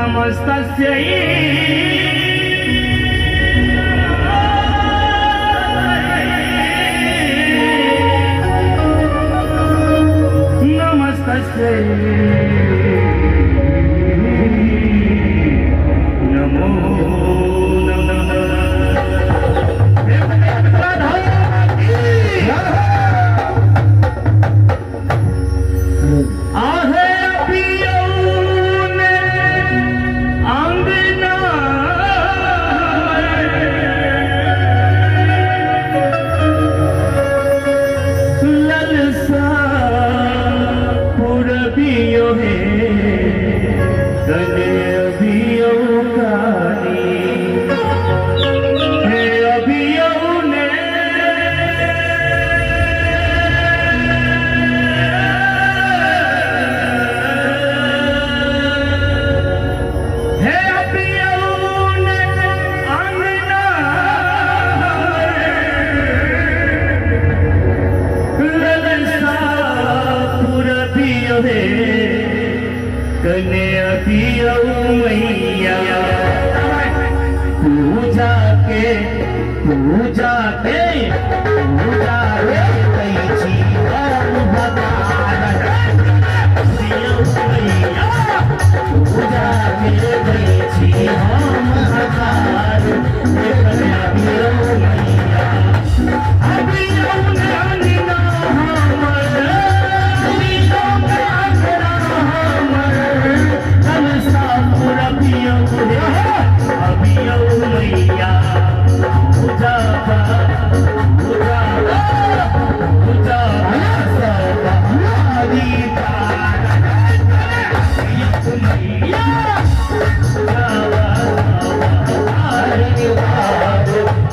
नमस्तस्यै नमस्तस्यै नमो नमः। आहे अबियौने अंगना ललसा पुरबियो हे कने अबियो कानी हे अबियौने हे अबियौने अंगना ललसा पुरबियो हे कने अबियो मैया पूजा के पूजा के पूजा के कैची करम भगवान दियो मैया पूजा के कैची हम हकार कने अबियो मैया अबियो अंगना हमर अबियो अंगना हमर ललसा पुरबियो हे अबियो मैया पूजा पूजा पूजा हरी मैया क्या बात है।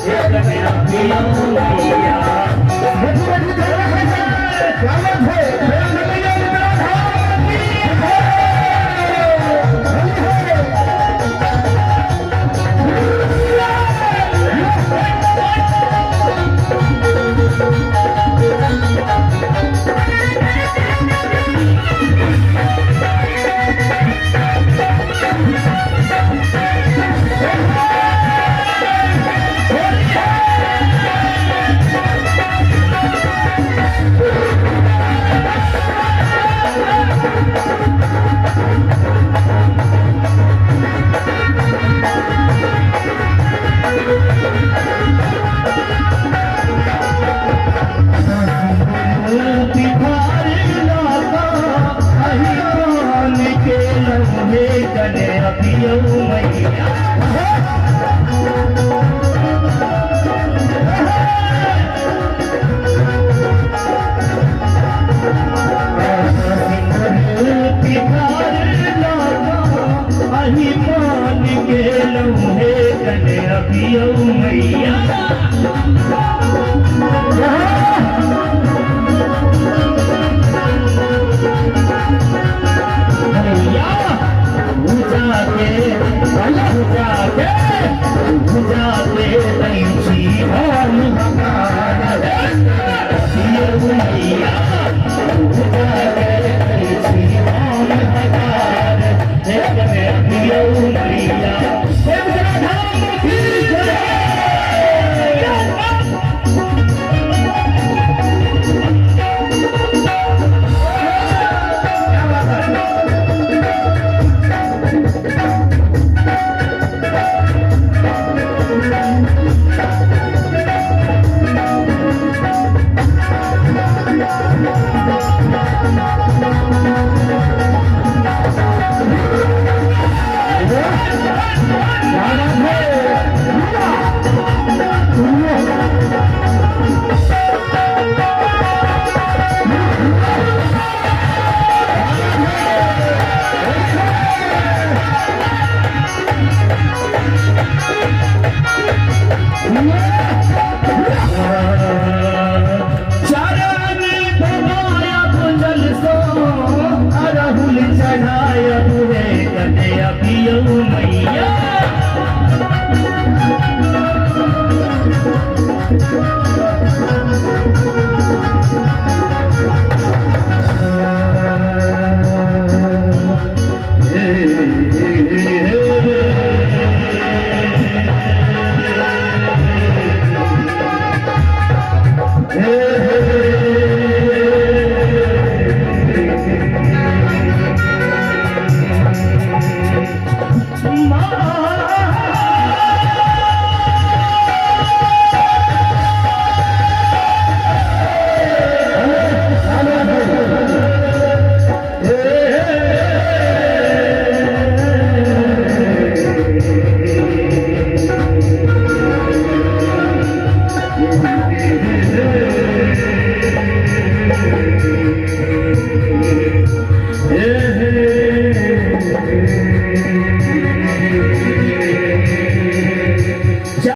कने अबियो मैया।